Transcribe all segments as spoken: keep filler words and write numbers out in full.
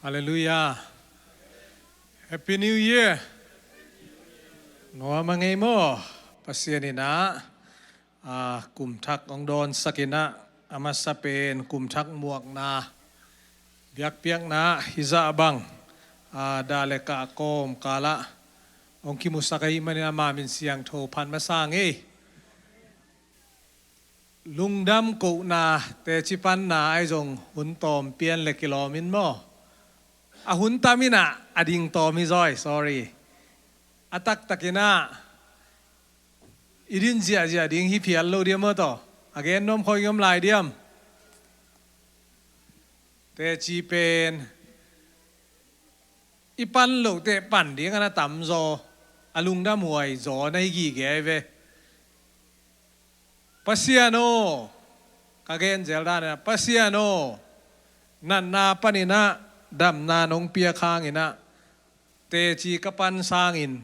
Halleluiah. Happy New Year. Nuam a ngei maw? Pasian in ah, ah, kum thak hong dawnsak in ah, a masa pen kum thak muakna, biakpiakna hizah bang, ah, dah le kah kawmkal ah hong kimusak ahih manin ama min siangtho phat masa ngei. Lungdam kohna, teci panna ahi zong hun tawm pian le kilawm in maw? A hun tam in ah, a ding tawm hi zaw hi, sorry. A taktak in ah, i din ziahziah ding hi phial lo diam maw taw? A gen nuam khawng i om lai diam? Teci pen i pan loh teh pan ding a na tam zaw, a lungdam huai zaw na hi gige ahi ve. Pasian aw, ka gen zel dan in ah, Pasian aw, natna pan in ah, damna nong piak hang in ah, teci ka pan sangin,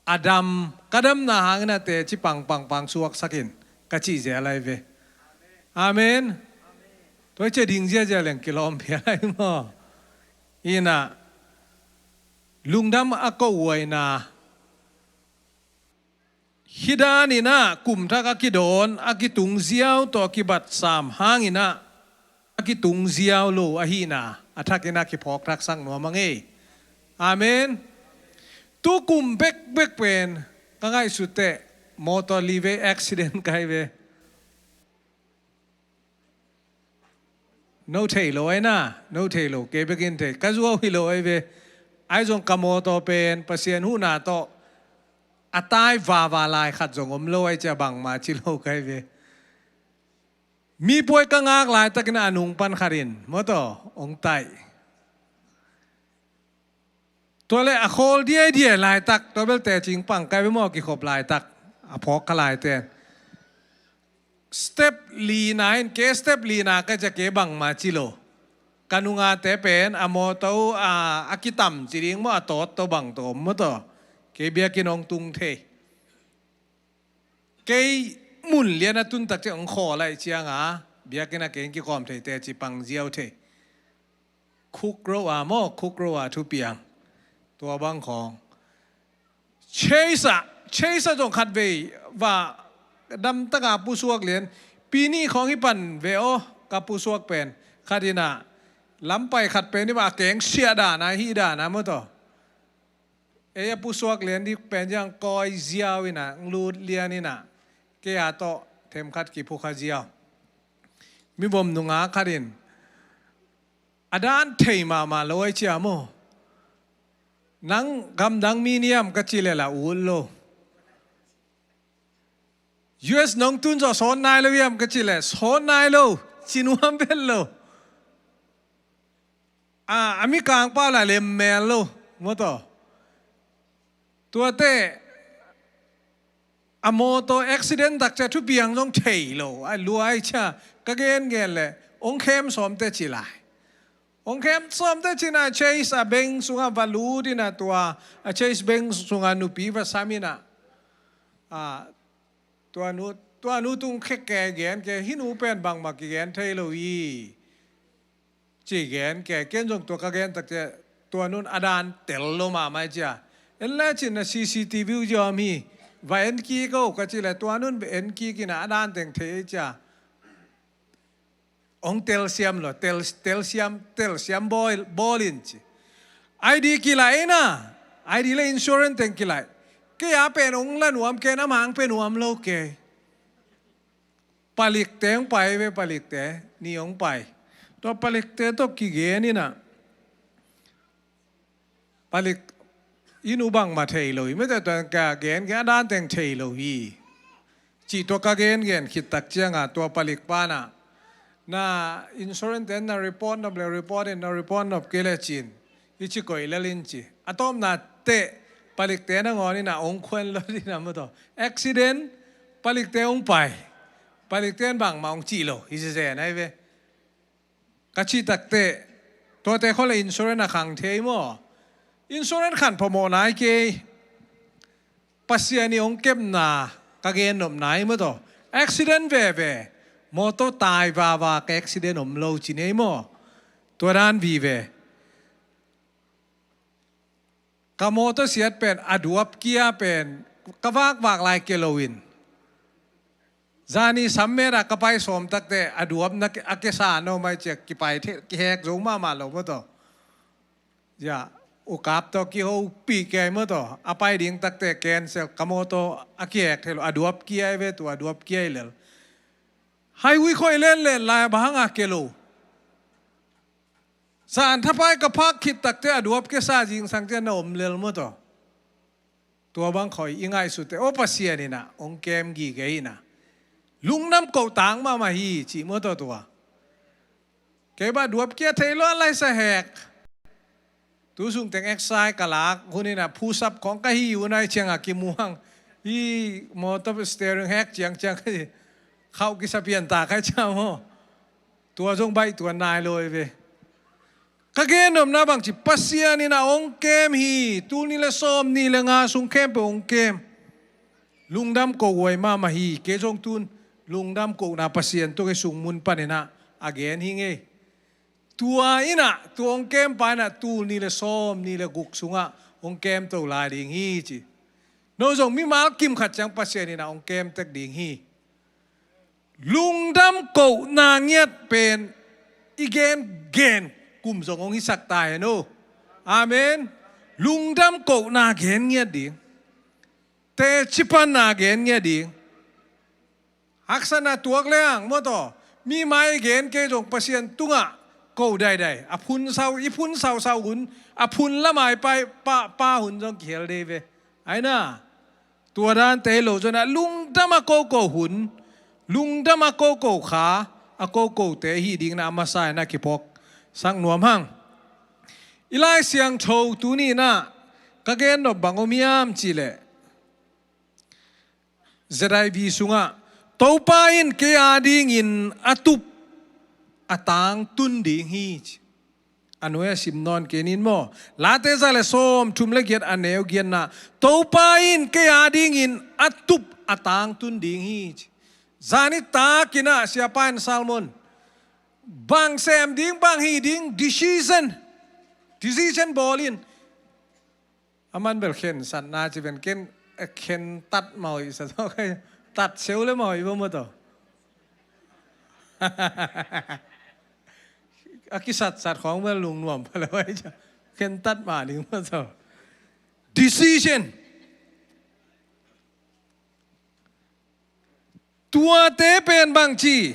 a dam, ka damna hang in ah teci pangpangpang suaksak in, ka cih zel ahi ve. Amen. Tua hi ciang ding ziahziah leng kilawm phial ahi maw? In ah, lungdam a koh huaina, hih dan in ah kum thak a kidawn, a kitung ziau tawh a kibat sam hang in ah, a kitung ziau lo ahihna, a thak in ah kiphawk thaksak nuam a ngei. Amen. Tu kum bekbek pen, ka ngaihsut teh, mawtaw li vei accident ka hi ve. No thei lo ahi na, no thei lo, kei bekin thei, ka zuau hi lo ahi ve. Ahi zong ka mawtaw pen, Pasian huhna tawh, a tai vava lai khat zong om lo ahi ciang bangmah ci lo ka hi ve. Mi puai ka ngak laitakin a nung pan khat in, mawtaw, hong taih. Tua leh a khawl diaidiai laitak, tua bel teci pang ka hi ve maw, kikhop laitak, a phawk kha laite. Step lina in, kei step lina ka ciang kei bangmah ci lo. Ka nungate pen, a mawtaw, a, a kitam ci ding maw, a tawt tawh bang tawh om mawtaw. Kei biakinn hong tung thei. Kei mun lian a tun tak ciang hong khawl ahih ciangin, biakinn ah kei hong kikhawm thei, teci pang ziau thei. Khukro a maw, khukro a thupiang. Tua bang khawng. Chase ah, Chase ah zong khatvei, va, damtaka pusuak lian. Pi nih khawng hi pan ve aw, ka pusuak pen. Khat in ah, lampai khat pen hi va, a keng siah dan a, hih dan a mawtaw. Ei a pusuak lian dik pen ciang kawi ziau in ah, ng lut lian in ah, kei a tawh themkhat kiphukha ziau. Mi vom nungak khat in, a dan thei mahmah lo ahih ciang maw. Nang gamdang mi niam ka cih leh la ut lo. U S nong tun zawh sawn nai lo hiam ka cih leh, sawn nai lo, ci nuam vet lo. A, a mikang pau la lemmel lo, mawtaw. Tuate, a mawtaw accident tak ciang thupiang zong thei lo, a luai ciang, ka gengen leh, hong khem sawmte ci lai. Hong khem sawmte ci in ah Chase a bank sungah va lut in ah tua, a Chase bank sungah nupi va sam in ah. A, tua nu, tua nu tung khek kei gen kei, hih nu pen bangmah kigen thei lo hi. Ci gen kei, ken zong tua ka gen tak ciang, tua nun a dan tel lo mahmah ciang. En le cin na C C T V uh ziau mi, va en kik o ka cih leh, tua nun va en kik in ah a dan teng thei ciang. Hong telsiam lo, tel, telsiam, telsiam bawl, bawl in ci. I D kilaih in ah, I D le insurance teng kilaih. Kei a pen hong la nuam kei, na mang pen nuam lo kei. Palikte hong pai ve, palikte, ni hong pai. Tua palikte tawh kigen in ah. Palik, i nu bangmah thei lo hi, mete tua ka gen, gen a dan teng thei lo hi. Cih tua ka gengen khit tak ciangin, tua palik pa in ah, na insurance te na report nop le report in, na report nop kei leh cin, i ci koih lel in ci. A tawpna teh, palikte nangawn in ah hong khuan lo ding in ah mawtaw. Accident, palikte hong pai. Palikte in bangmah hong cih lo, hi zezen ahi ve. Ka cih tak teh, tuate khawng le insurance a khang thei maw? Insurance khan phamawh nai kei. Pasian ii hong kepna ka gen nopna hi mawtaw. Accident veve. Mawtaw tai vava ka accident om lo ci ni hi maw? Tua dan vive. Ka mawtaw siat pen a duap kia pen ka vakvak lai kia lo in, zani sammet ah ka pai sawm takte a duapna a kia sa no mai ciak kipai thei, kihek zo mahmah lo maw taw. Ya, ukap tawh kihopih kei maw taw. A pai ding takte cancel, ka mawtaw a kihek thei lo, a duap kia ve, tua a duap kia i lel. Highway khoi lenlen lai a bang hanga kia lo. Zan thapai ka phak khit takte a duap kia sa zingsang cian na om lel maw taw. Tua bang khoi i ngaihsute, aw Pasian inah hong kem gige inah. Lungdam koh tang mahmah hi cih maw taw tua. Kei bah duap kia thei lo a lai sa hek. Tu sung teng exercise ka lak hun inah push up khong ka hi unai cianga kimuang. Hi mawtaw steering hek ciangciang ka hi. Khauh kisa pian ta kai ciang maw. Tua zong baih tua nai lo ve. Ka gen nopna bangci Pasian inah hong kem hi, tul nih le sawm nih le nga sung khempeuh hong kem. Lungdam koh huai mahmah hi, kei zong tun lungdam kohna Pasian tua kei sung mun pan inah a gen hi ngei. Tua inah tua hong kem pa inah tul nih le sawm nih le guk sungah hong kem to lai ding hi ci. No zong mimal kim khat ciang Pasian inah hong kem tek ding hi. Lungdam kohna ngiat pen i gen gen kum zong hong hisak ta hen uh. Amen. Lungdam kohna gen ngiat ding. Teci panna gen ngiat ding. Haksatna tuak leng maw taw. Mi mai gen kei zong Pasian tungah ko daidai. A phun sau, i phun sau sau hun, a phun lamai pai pa, pa hun zong kihel dei ve. Aina. Tua dante hi lo zona lungdam a koko hun, lungdam a koko kha, a kokote hi dingna a masa ina kiphawk sak nuam hang. I Lai Siangtho tuni ina ka gen nop bang om hiam cih leh, Z I V sungah, Topa in kei a dingin a tup a tangtun ding hi ci. A nuai a sim nawn kei nin maw. Late za le sawm thum le giat a neu giatna, Topa in kei a dingin a tup a tangtun ding hi ci. Zani takin ah siapa in sermon, bang sem ding, bang hi ding, decision, decision bawl in. A man bel khensatna ci ven ken, eh, khentat mah hoih sa tawh kei, tat seu le mah hoih bawm maw taw. A kisatsat khawng bel lungnuam pha le vai ca, khentat mah ding maw taw. Decision. Tuate pen bangci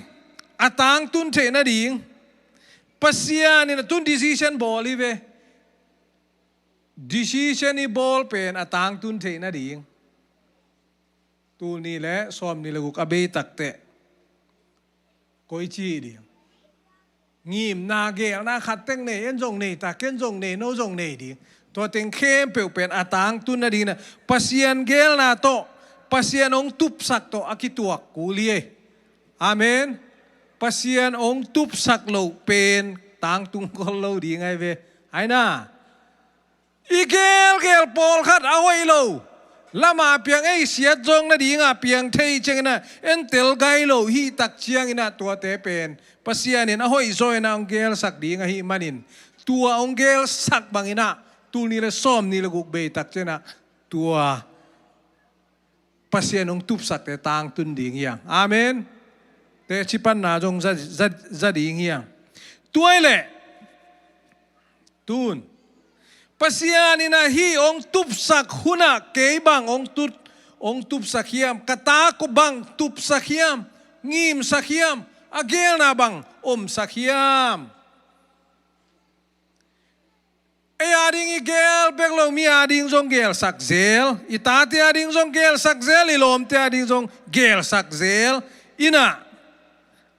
a tangtun theih nading, Pasian in a tun decision bawl hi ve. Decision i bawl pen a tangtun theih nading. Tul nih le sawm nih le guk a bei takteh koi ci ding. Ngimna gelna khat teng nei, en zong nei ta, ken zong nei, no zong nei ding. Tua teng khempeuh pen a tangtun nading na, Pasian gelna tawh, Pasian hong tupsak tawh a kituak kul hi ei. Amen. Pasian hong tupsak loh pen tangtung khol lo ding ahi ve. Aina. I gelgel pawlkhat a hoih lo, lama piang ei siat zawng nadinga piang thei ciangina entel gai lo hih tak ciangina tuate pen Pasian in a hoih zaw ina hong gelsak ding ahih manin, tua hong gelsak bangina tul nih le sawm nih le guk bei tak ciangina tua Pasian hong tupsakte tangtun ding hiang. Amen. Teci panna zong za, za, za ding hiang. Tua hi leh tun Pasian in ahi hong tupsak hunah kei bang hong tut, hong tupsak hiam, ka ta ko bang tupsak hiam, ngimsak hiam, a gelna bang omsak hiam. Ei a ding i gel bek lo, mi a ding zong gelsak zel, i tate a ding zong gelsak zel, i lawmte a ding zong gelsak zel. Ina,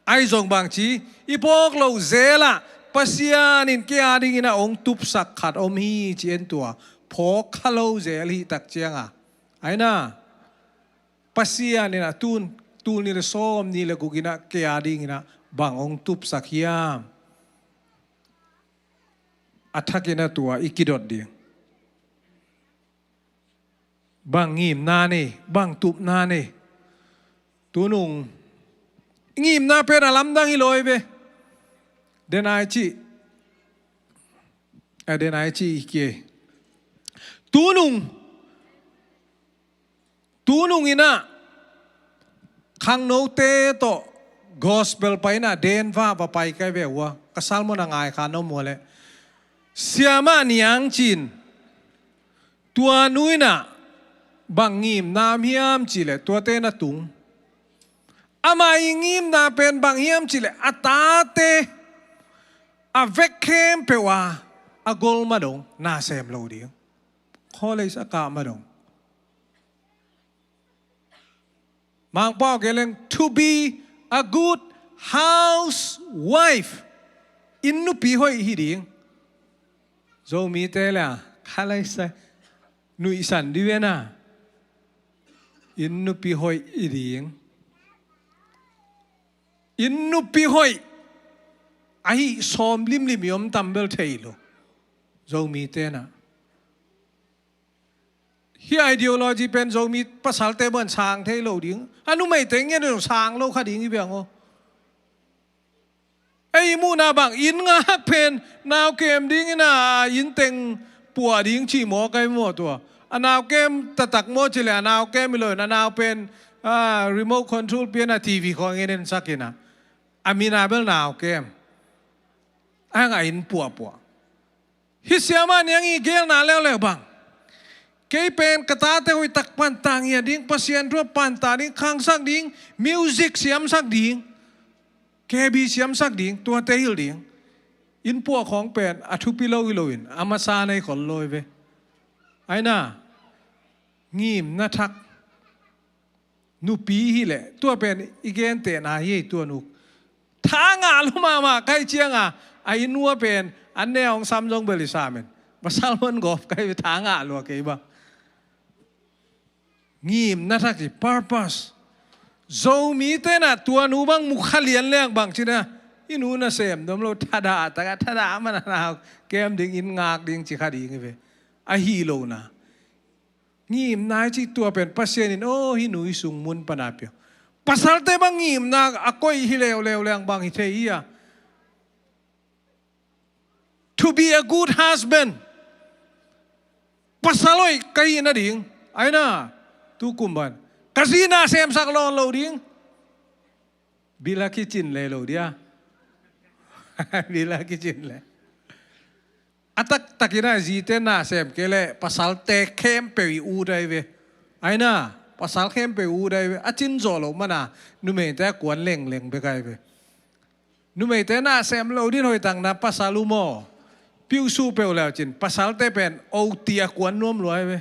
ai zong bangci, i phawk lo zel ah, Pasian in kei a dingin a hong tupsak khat om hi ci en tua, phawk kha lo zel hi tak cianga. Aina, Pasian in a tun, tul nih le sawm nih le guk ina kei a dingin a bang hong tupsak hiam. A thakin a tua i kidot ding. Bang ngimna nei, bang tupna nei. Tunung ngimna pen a lamdang hi lo hi ve. Denai ci. A denai ci hi kei. Tunung, tunung in ah khangnote tawh gospel pai in ah Denver va pai kai ve uh a, ka sermon a ngai kha na om uh leh, Siamah Niang ci-in, tua nu in ah bang ngimna om hiam cih leh tuate na tung. Ama i ngimna pen bang hiam cih leh a tate a vek khempeuh a, a gol ma dong na sem lo ding. College a kah ma dong. Mangpau gen leng, to be a good housewife. Inn nupi hoih hi ding. Zomite leh a, kha lai sai, nuihsan dih ve na. Inn nupi hoih hi ding. Inn nupi hoih ahi sawm limlim i om tam bel thei lo. Zomite na. Hih ideology pen Zomi pasalte bang sang thei lo ding. A numeite ngiat dong sang lo kha ding hi bang aw. Ei i muhna bang inn ngak pen nau kem ding in ah inn teng puah ding ci maw kai maw tua. A nau kem taktak maw cih leh a nau kem hi lo in a nau pen, ah, remote control pia in ah T V khawng en en sak in ah. A min a bel nau kem. A hang a inn puahpuah. Hih Siamah Niang i gelna leuleu bang. Kei pen ka tate hoih tak panta ngiat ding, Pasian thu a panta ding, khangsak ding, music siamsak ding, K B siamsak ding, tuate hilh ding. Inn puah khawng pen a thupi lo hi lo in, a masa nei khol lo hi ve. Ai na, ngimna thak. Nupi hi leh, tua pen i gentehna hi ei tua nu. Tha ngah lua mahmah kai ciang a, a inn uh a pen, an ne hong sam zong bel i sam in. Pasal man gawp kai ve tha ngah lua kei bang. Ngimna thak hi, purpose. Zomite na tua nu bang mu kha lian leng bang ci na. I nu na sem nuam lo, thadah tak a, thadah man a nau kem ding, inn ngak ding ci kha ding hi ve. A hi lo na. Ngimna i cih tua pen Pasian in aw hih nu i sung mun pan a pia. Pasalte bang ngimna a koih hi leuleu leng bang hi thei hi a. To be a good husband. Pasal hoih ka hih nading. Ai na, tu kum ban ka zi na semsak lawn lo ding. Bil a kicin le lo dia. Bil a kicin le. A taktak in a zite na sem kei leh pasalte khempeuh i ut ahi ve. Ai na, pasal khempeuh i ut ahi ve. A cin zawh loh man a, numeite a kuan lengleng bek ahi ve. Numeite na sem lo ding hoih tak na pasal uh maw. Piuhsuh peuh leu cin, pasalte pen O T a kuan nuam lua ahi ve.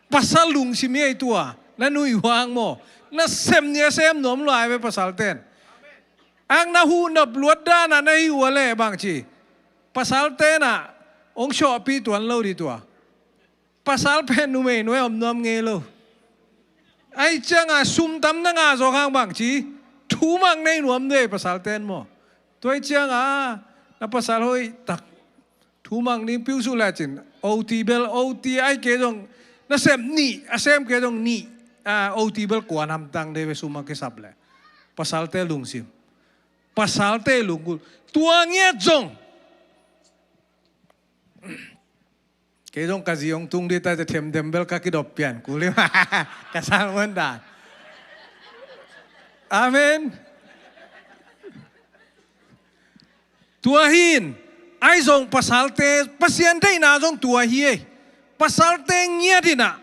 Pasal lungsim hi ei tua, na nuih uh hang maw. Na sem ni a sem nuam lua ahi ve pasalten. Ang na huh nop luat dan a na hi uh a leh bang ci. Pasalte na hong sawhpih tuan lo ding tua. Pasal pen numei nuai om nuam ngei lo. Ai ciang a sum tam na ngah zawk hang bang ci. Thu mang nei nuam dei pasalten maw. Tua ai ciang a na pasal hoih tak. Thu mang ding piuhsuh le cin. O T bel, O T ai kei zong. Na sem nih, a sem kei zong nih. Ah, O T bel kuan hamtang dei ve sum a kisap le. Pasalte lungsim. Pasalte lungkul. Tua ngiat zong. Kei zong ka zi hong tung ding ta, themdem bel ka kidop pian kul hi ma. Ka salmon dan. Amen. Tua hi in, ai zong pasalte, Pasian theihna zong tua hi ei. Pasalte ngiat in a.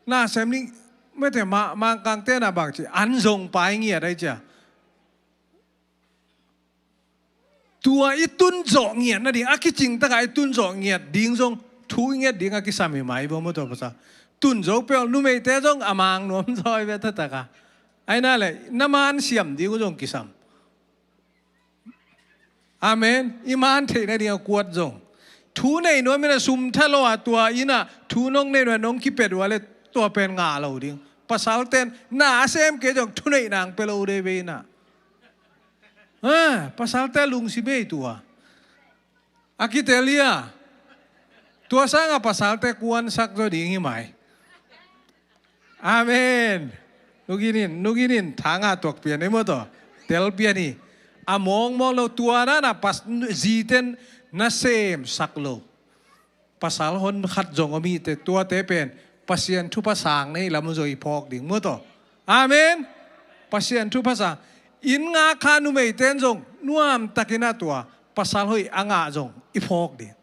Na sem ning, mete ma, Mangkangte na bang ci, an zong pai ngiat ai cia. Tua i tun zawh ngiat nading, a kicing tak a i tun zawh ngiat ding zong, thu i ngiat ding a kisam hi mai bawm aw tua pasal. Tun zo peuh, numeite zong a mang nuam zaw hi ve taktak a. Ai na le, na man siam ding uh zong kisam. Amen. I man theih nading a kuat zong. Thu nei nuam in a sum tha lo a tua in a, thu nong nei nuam nong kipet uh a le tua pen ngah lo ding. Pasalten, na a sem kei zong, thu neih nang pe lo dei ve in a. Ah, pasalte lungsim ei tua. A kitel hi a. Tua sang a pasalte kuansak zaw ding hi mai. Amen. Nu Gin in, Nu Gin in, tha ngah tuak pian ei maw tua. Tel pian hi. A mawngmawng lo tua na na pas, ziten na semsak lo. Pasal hon khat zong om hi teh, tuate pen Pasian thupha sang na hih lam zong i phawk ding, mu tawh. Amen. Pasian thupha sang. Inn ngak kha numeite in zong nuamtakin ah tua pasal hoih a ngah zong i phawk ding.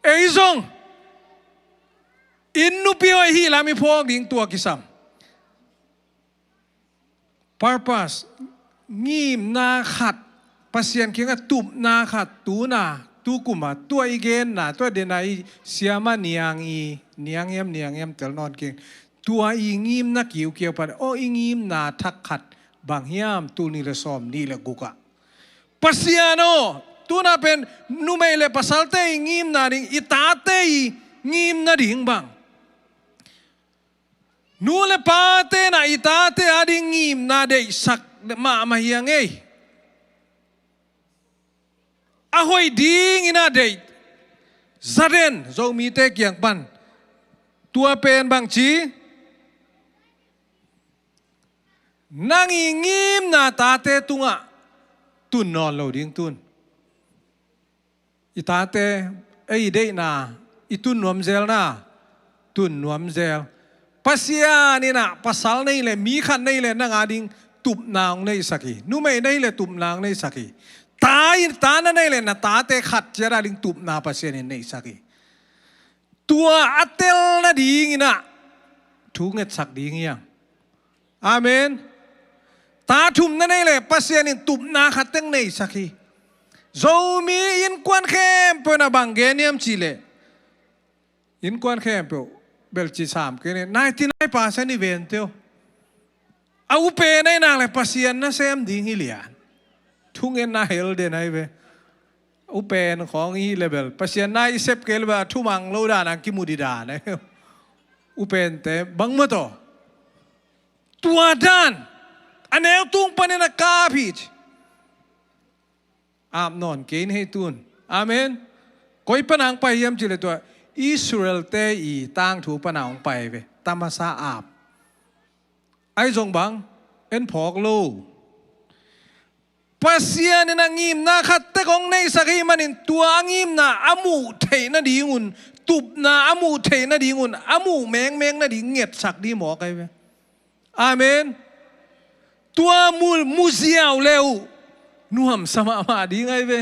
Ei zong inn nupi hoih hih lam i phawk ding, tua kisam. Purpose, ngimna khat, Pasian kiangah tupna khat, tu-in ah, tu kum ah, tua i genna, tua den a i siama Niang i, Niang hiam, Niang hiam tel nawn keng. Tua i ngimna kiukiau pan, aw, i ngimna thak khat bang hiam, tul nih le sawmnih le guk ah, Pasian aw, tu-in ah pen numei le pasalte i ngimna ding, i tate i ngimna ding bang, nu le pate in ah i tate ading ngimna deihsak mahmah hi hang ei. A hoih dingin ah deih zaden, Zomite kiang pan. Tua pen bangci, nang i ngimna tate tungah tun nawn lo ding, tun. I tate, ei, i deihna i tun nuam zel na, tun nuam zel. Pasian in ah pasal na hih leh, mi khat na hih leh nang ading tupna hong neihsak hi. Numei na hih leh tupna hong neihsak hi. Ta in, ta na na hih leh na tate khat ciat ading tupna Pasian in neihsak hi. Tua a tel nadingin ah thu ngetsak ding hi hang. Amen. Ta thum na neih leh Pasian in tupna khat teng neihsak hi. Zomi innkuan khempeuh in ah bang gen hiam cih leh, innkuan khempeuh bel ci sam kei ni, ninety nine percent i vente uh. A upen ahih nak leh Pasian nasem ding hi lian. Thungetna hel den ahi ve. Upen khawng i hih leh bel, Pasian na i sep kei leh bel, a thumang lo dan a kimu ding dan ahi. Upente bangmah tawh. Tua dan a neu tung panin a kap hi ci. Ap nawn kei ni hei tun. Amen. Koi pan a hong pai hiam cih leh tua Israelte i tangthu pan a hong pai ve. Tamasa ap. Ahi zong bang, en phawk lo. Pasian in a ngimna khat tek hong neihsak ahih manin tua a ngimna a muh theih nadingun, tupna a muh theih nadingun, a muh mengmeng nading ngetsak ding mawk ahi ve. Amen. Tua mu, mu ziau leh uh nuamsa mahmah ding ahi ve.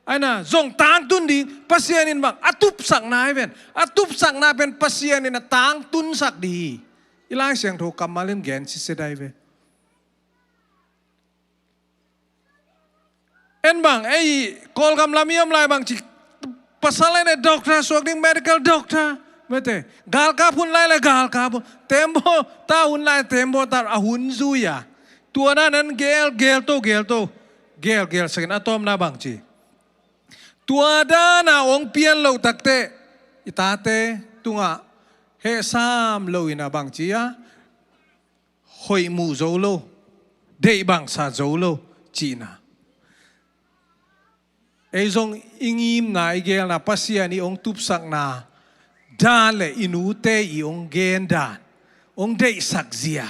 Ahi na, zong tangtun ding, Pasian in bang a tupsakna ahi ven. A tupsakna pen Pasian in a tangtunsak ding hi. I Lai Siangtho kammal in gen sitset ahi ve. En bang, ei, Kawlgam lam i om lai bang ci, pasal en e doctor suak ding, medical doctor. Mete, galkap hun lai leh galkap hun. Tembaw ta hun lai, tembaw ta a hun zui a. Tua dan en gel, gel to, gel to. Gel, gel sakin a tawpna bang ci. Tua dan a hong pian loh takteh, i tate tungah heh sam lo in a bang ci a. Hoih muh zo lo, deih bangsa zo lo, cihna. Ei zong i ngimna, i gelna, Pasian i hong tupsakna dan leh i nute i hong gen dan, hong deihsak zia,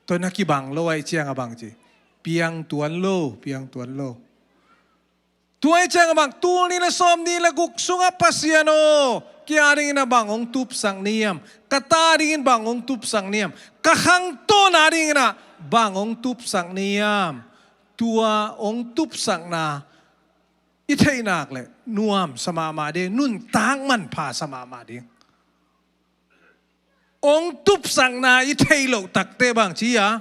tua na kibang lo ahih ciang a bang ci. Piang tuan lo, piang tuan lo. Tua ahih ciang a bang, tul nih leh sawmnih leh guk sungah Pasian aw, kei adingin a bang hong tupsak na hiam, ka ta dingin bang hong tupsak na hiam, ka khangtawna dingin a bang hong tupsak na hiam. Tua hong tupsakna i theih nak leh nuamsa mahmah ding, nuntak manphasa mahmah ding. Hong tupsakna i theih loh takteh bang ci a,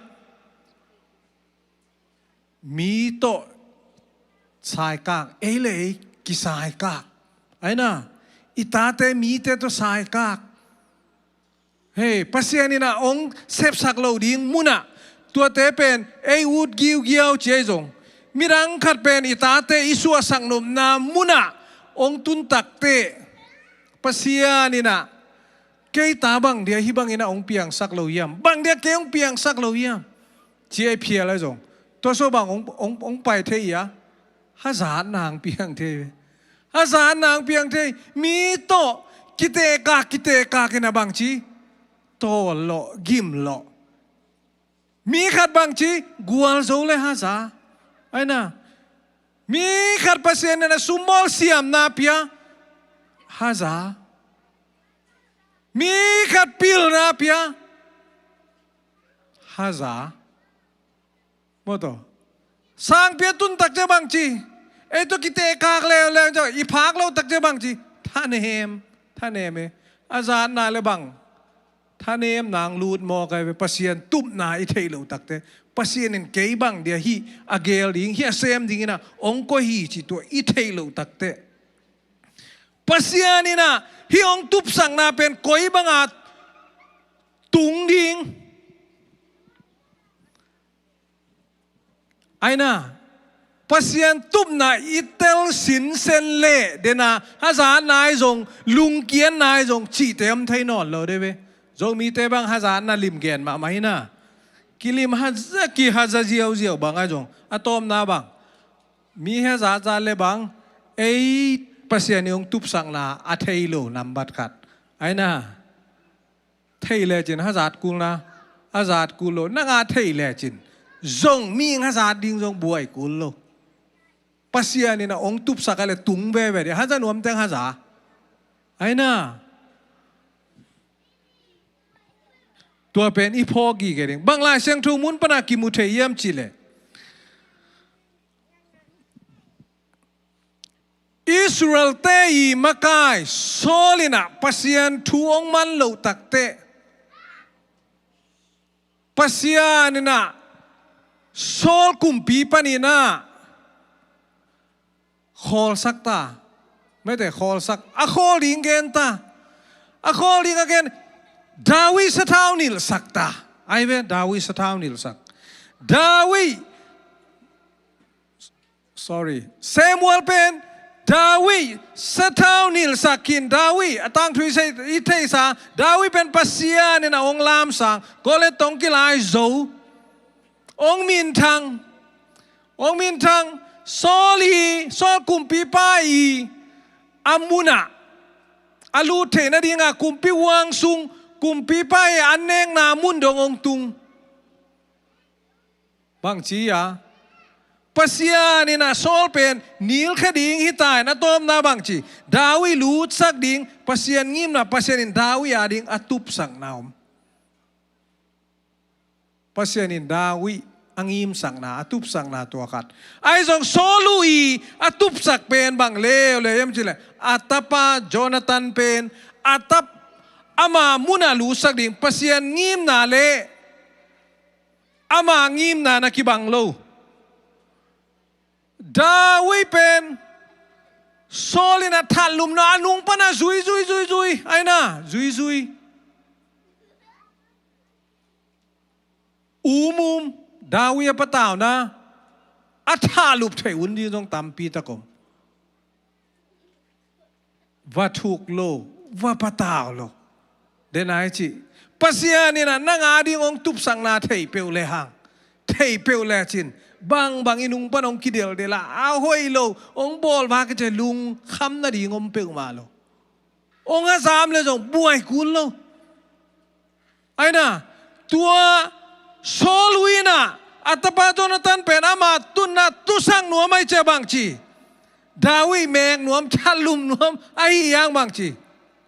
mi tawh saikak, ei leh ei kisaikak. Ahi na, i tate mite tawh saikak. Hei, Pasian in a hong sepsak loh ding munah, tuate pen ei ut giugiau ci ahi zong, midang khat pen i tate i suahsak nopna munah hong tun takteh, Pasian in a, kei ta bang dia hih bangin a hong piangsak lo hiam? Bang dia kei hong piangsak lo hiam? Ci ei phial ahi zong, tua sung bang hong, hong, hong pai thei a? Hazatna hong piang thei. Hazatna hong piang thei. Mi tawh kitekak, kitekak in a bang ci, tawl lawh, gim lawh. Mi khat bang ci, gualzo leh haza. Ahi na, mi khat Pasian in a sumbawl siamna pia, Haza. Mi khat pilna pia. Haza. Maw taw. Sangpi a tun tak ciang bang ci. Ei tawh kitekak leuleu ciang i phak lo tak ciang bang ci. Thanem. Thanem e. A zatna le bang. Thanem nang lut mawk ai ve. Pasian tupna i theih loh takte. Pasian in kei bang dia hih a gel ding, hih a sem ding ina hong koih hi ci tua i theih loh takte. Pasian ina hih hong tupsakna pen koi banga tung ding. Aina, Pasian tupna i tel sinsen leh dena hazatna i zong, lungkiatna i zong cihte om thei nawn lo de ve. Zomite bang hazatna limgen mahmah hina. Kilim haza, kihaza ziauziau bang a zong a tawpna bang, mi hazat zat le bang, ei Pasian i hong tupsakna a thei lo nambat khat. Aina, thei lecin hazat kulna, hazat kul lo, nanga thei lecin zong mi hazat ding zong buai kul lo. Pasian ina hong tupsak a le tung veve ding, haza nuam teng haza. Aina, tua pen i phawk gige ding. Bang Lai Siangtho mun pana kimu thei hiam ci le, Israel-te i makai Saul ina Pasian thu hong man loh takte, Pasian ina Saul kumpi panina khawlsak ta. Mete khawlsak, a khawl ding gen ta. A khawl ding a gen, David sathau nilhsak ta. Ai ve, David sathau nilhsak. David, sorry, Samuel pen David sathau nilhsak khin. David a tangthu i theihsa, David pen Pasian ina hong lamsang, Goliath tawh hong kilai zo. Hong minthang, hong minthang, Saul i, Saul kumpipa i a muna a lut theih nadinga kumpi huang sung, kumpipa i an nekna mun dong hong tung. Bangci a, Pasian ina Saul pen nilkhia ding hita in a tawpna bangci, David lutsak ding, Pasian ngimna, Pasian in David a ding a tupsakna om. Pasian in David a ngimsakna, a tupsakna tua khat. Ai zong Saul i a tupsak pen bang leuleu hiam ci le, a tapa Jonathan pen a tap, ama muna lutsak ding Pasian ngimna le ama ngimna na kibang lo. David pen Saul ina thatlumna, a nung pana zui zui zui zui, aina zui zui. Um um, David a patauna a thahlup theih un ding zong tampi tak om. Va thuk lo, va patau lo. Denai ci, Pasian ina nanga ding hong tupsakna thei peuh le hang, thei peuh lecin, bangbang i nung pan hong kideldel a, a hoih lo hong bawl va kici lungkham nading om peuhmah lo. Hong a zam le zong buai kul lo. Aina, tua Saul ina a tapa Jonathan pen ama tunna tusak nuam ai cia bangci, David mek nuam, thatlum nuam ahi hiang bangci,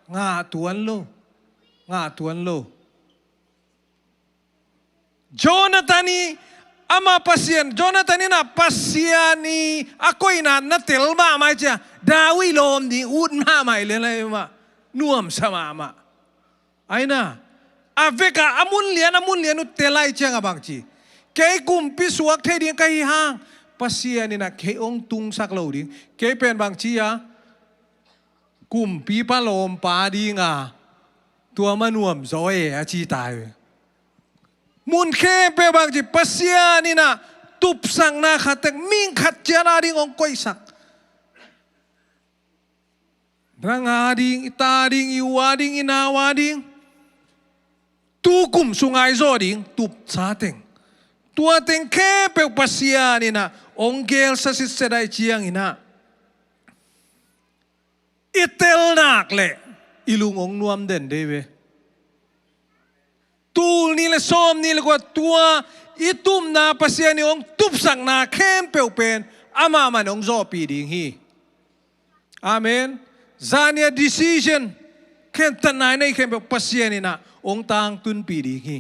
ngah tuan lo, ngah tuan lo. Jonathan i ama Pasian, Jonathan ina Pasian i a koihna na tel mahmah ai cia, David lawm ding ut mahmah i le lai mah, nuamsa mahmah. Aina, a veka a mun lian, a mun lian uh tel ai cianga bangci, kei kumpi suak thei ding ka hi hang, Pasian ina kei hong tungsak lo ding. Kei pen bangci a, kumpipa lawmpa dinga tua ma nuam zaw e a ci tai. Mun khempeuh bangci, Pasian ina tupsakna khat tek, ming khat ciat a ding hong koihsak. Nang a ding, i ta ding, i u a ding, i nau a ding, tu kum sunga i zaw ding tupsa teng, tua teng khempeuh Pasian ina hong gelsa sitset ai ciang ina, i tel nak leh i lung hong nuam den dei ve. Tul ni le sawm ni le kua tua i tupna, Pasian i hong tupsakna khempeuh pen amah man hong zawhpih ding hi. Amen. Zan ni a decision khentat nai nei khempeuh Pasian in ah hong tangtunpih ding hi.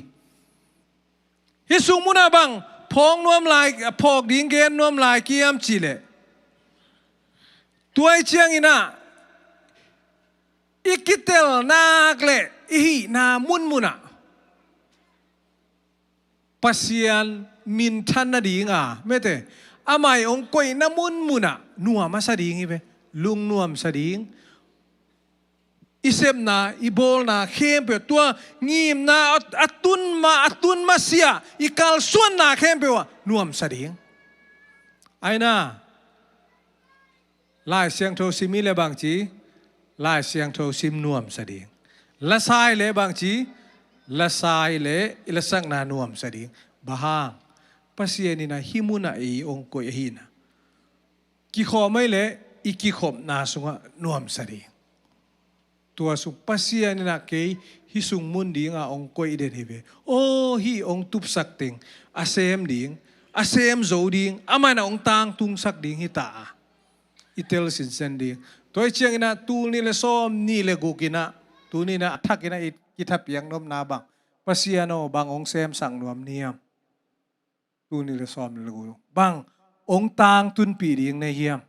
Hih sung munah bang phawk nuam lai, phawk ding gen nuam lai kiam cih leh, tua ahih ciangin ah i kitel nak leh i hihna munmunah Pasian minthan nading a, mete, amah i hong koihna munmunah nuam a sa ding hi ve. Lungnuam sa ding. I sepna, i bawlna khempeuh, tua ngimna a, a tun ma, a tun masiah i kalsuanna khempeuh ah nuam sa ding. Aina, Lai Siangtho sim i leh bangci, Lai Siangtho sim nuam sa ding. Lasa i leh bangci, lasa i leh i lasakna nuam sa ding. Bang hang? Pasian in ah hih munah ei hong koih ahihna. Kikhawm i leh i kikhopna sungah nuam sa ding. Tua sung Pasian in ah kei hih sung mun ding a hong koih den hi ve. Aw, hih hong tupsak teng a sem ding, a sem zo ding, amah in ah hong tangtungsak ding hi ta a, i tel sinsen ding. Tua ahih ciangin ah tul nih leh sawm nih leh guk in ah, tuni in ah a thak in ah i kithapiak nopna bang, Pasian aw, bang hong semsak nuam na hiam? Tul nih leh sawm nih leh guk bang hong tangtunpih ding na hiam?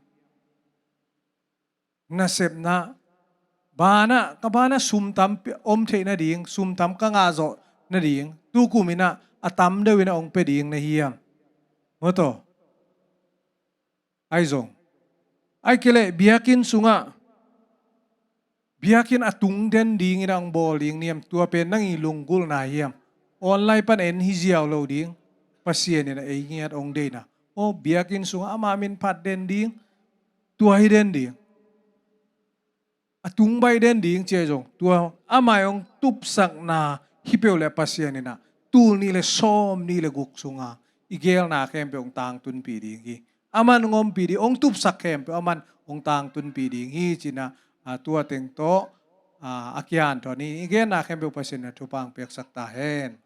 Nasepna, banah, ka banah sum tam pi-, om theih nading, sum tam ka ngah zawh nading, tukum in ah a tam deuh in ah hong pia ding na hiam? Maw taw. Ahi zong, ahih kei leh biakinn sungah, biakinn a tung den ding in ah hong bawl ding na hiam? Tua pen nang i lunggulhna hiam? Online pan en hi ziau lo ding. Pasian in ah ei ngiat hong deihna, aw, biakinn sungah ama min phat den ding, tua hi den ding, a tung baih den ding ci-a zong, tua amah i hong tupsakna hi peuh leh Pasian in ah tul nih leh sawm nih leh guk sunga i geelna khempeuh hong tangtunpih ding hi. Aman hong ompih ding, hong tupsak khempeuh aman hong tangtunpih ding hi ci-in ah, a, tua teng tawh, a, a kian tawh ni i genna khempeuh Pasian in ah thupha hong piaksak ta hen.